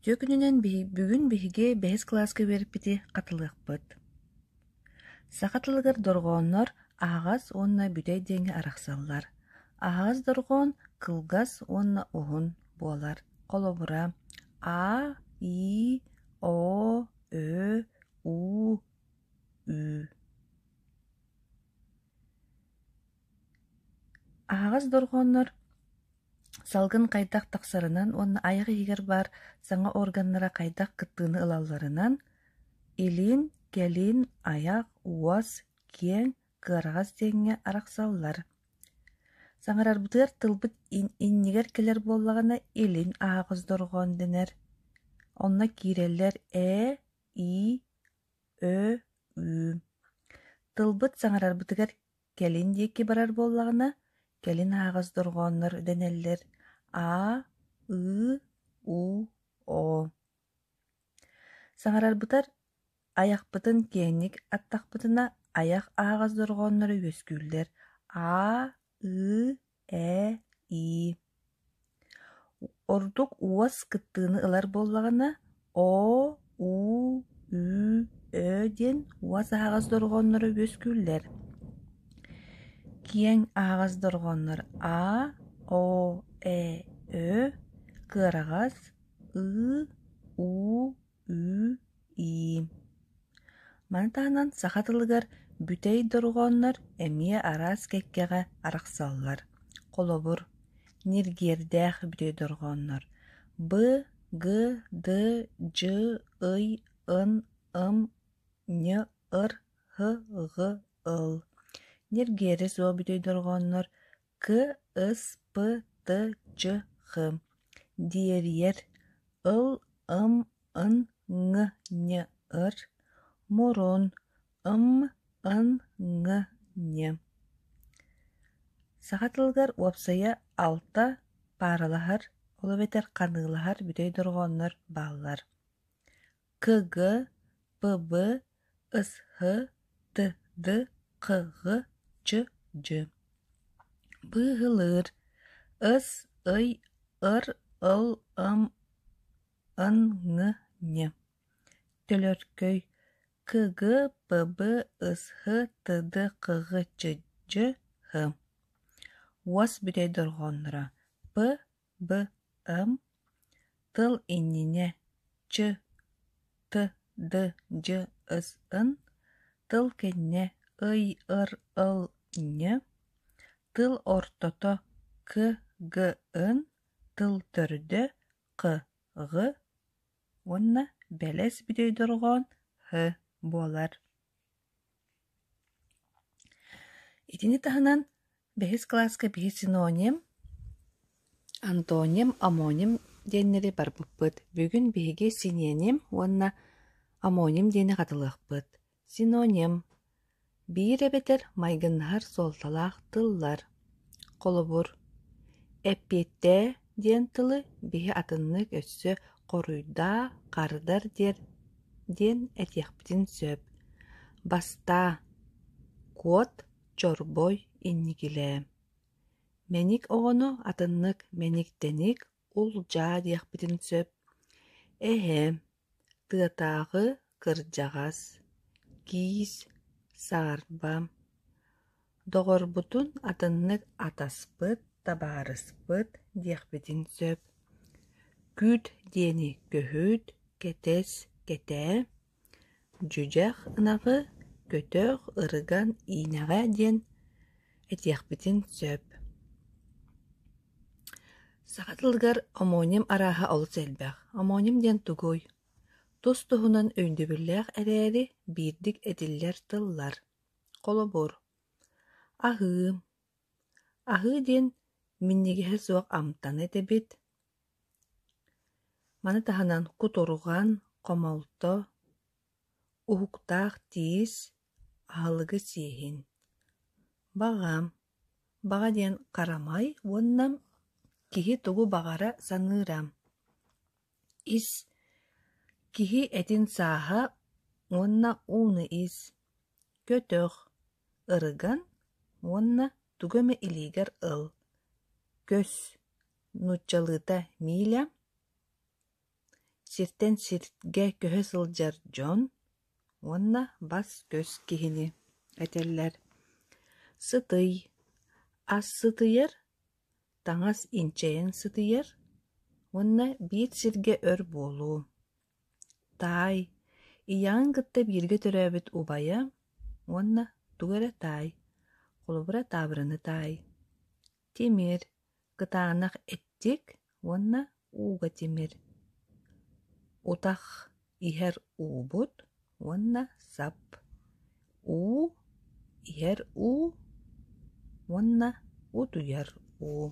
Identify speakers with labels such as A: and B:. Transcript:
A: Үтүө күнүнэн бүгүн биһиги бэһис кылааска үөрэппити хатылыахпыт. Саха тылыгар дорҕооннор аһаҕас уонна бүтэй диэҥҥэ арахсаллар. Аһаҕас дорҕоон кылгас уонна уһун буолар. Холобура, А, И, О, Ө, У, Ү. Аһаҕас дорҕооннор Салгын хайдах тахсарынан уонна айах иһигэр баар саҥа органнара хайдах кыттыыны ылалларынан илин, кэлин, айах, уос, киэҥ, кыараҕас диэҥҥэ арахсаллар. Саҥарарбытыгар тылбыт иннигэр кэлэр буоллаҕына илин аһаҕас дорҕоон дэнэр. Онно киирэллэр ээ, ии, ө, ү. Тылбыт саҥарарбытыгар Кэлин диэки барар буоллаҕына, кэлин аһаҕас дорҕооннор дэнэллэр А, Ы, У, О. Саҥарарбытар айахпытын киэҥник аттахпытына айах аһаҕас дорҕоонноро үөскүүллэр А, Ы, Э, И. Ордук уос кыттыыны ылар буоллаҕына, О, У, Ү, Ö диэн уос аһаҕас дорҕоонноро үөскүүллэр. Киэҥ аһаҕас дорҕооннор А, О, Э, Ö, кыараҕас Ы, У, Ү, И. Маны таһынан саха тылыгар бүтэй дорҕооннор эмиэ араас кэккэҕэ арахсаллар. Холобур, ньиргиэрдээх бүтэй дорҕооннор Б, Г, Д, Дж, Ый, Ын, Ым, Нь, Ыр, Һ, Ҕ, Ыл. Ньиргиэрэ суох бүтэй дорҕооннор К, С, П, Т, Ч, Х. Диэрийэр Ыл, Ым, Ын, Ҥ, Нь, Ыр, Мурун, Ым, Ын, Ҥ, Нь. Саха тылыгар уопсайа алта пааралаһар, ол эбэтэр ханыылаһар бүтэй дорҕооннор бааллар: Кг, Пб, Сх, Тд, Кҕ, Ч, Дж. Быыһылыыр С, Ый, Ыр, Ыл, Ым, Ын, Ҥ, Нь. Төлөркөй Кг, Пб, Сх, Тд, Кҕ, Ч, Дж, Һ. Уос бүтэй дорҕоонноро П, Б, М тыл иннинэ Ч, Т, Д, Дж, С, Н, тыл кэннэ Ый, Ыр, Ыл, Нь, тыл ортото К, Г, Н, тыл төрдө Х, Ҕ уонна бэлэс бүтэй дорҕоон Һ буолар. Итини таһынан бэһис кылааска биһи синоним, антоним, омоним диэннэри барбыппыт. Бүгүн биһиги синиэним уонна омоним диэни хатылыахпыт. Синоним биир эбэтэр майгыннаһар суолталаах тыллар. Холобур, эппиэттээ диэн тылы биһи атыннык өссө хоруйдаа, хардар диэн диэн этиэхпитин сөп. Бастаа, куот, чорбой, инникилээ. Мэник оҕону атыннык мэник-тэник, улдьаа диэхпитин сөп. Эһэ, тыатааҕы кырдьаҕас, киис, саарба. Доҕорбутун атыннык атаспыт, табаарыспыт диэхпитин сөп. Күүт диэни көһүт, кэтэс, кэтээ, дьүдьэх ынаҕы көтөх, ырыган, иинэҕэ диэн этиэхпитин сөп. Саха тылыгар омоним арааһа олус элбэх. Омоним диэн тугуй? Тус-туһунан өйдөбүллээх эрээри биирдик этиллэр тыллар. Холобур, аһыы. Аһыы диэн минньигэһэ суох амтаны этэбит. Маны таһынан кутурҕан, хомолто, уһуктаах тиис, аһылыгы сиэһин. Баҕа. Баҕа диэн харамай уонна киһи тугу баҕара саныыра. Ис киһи этин сааһа уонна ууну ис, көтөх, ырыган уонна тугу эмэ илиигэр ыл, көс, нууччалыыта миля, Сиртэн сиргэ көһө сылдьар дьон уонна бас-көс киһини этэллэр. Сытый, ас сытыйар, таҥас инчэйэн сытыйар уонна биир сиргэ өр буолуу. Таай, ийэҕин кытта бииргэ төрөөбүт убайа уонна тугу эрэ таай, холобура таабырыны таай. Тимир, кытаанах эттик уонна ууга тимир. Утах иһэр уубут уонна сап. Уу иһэр уу уонна утуйар уу.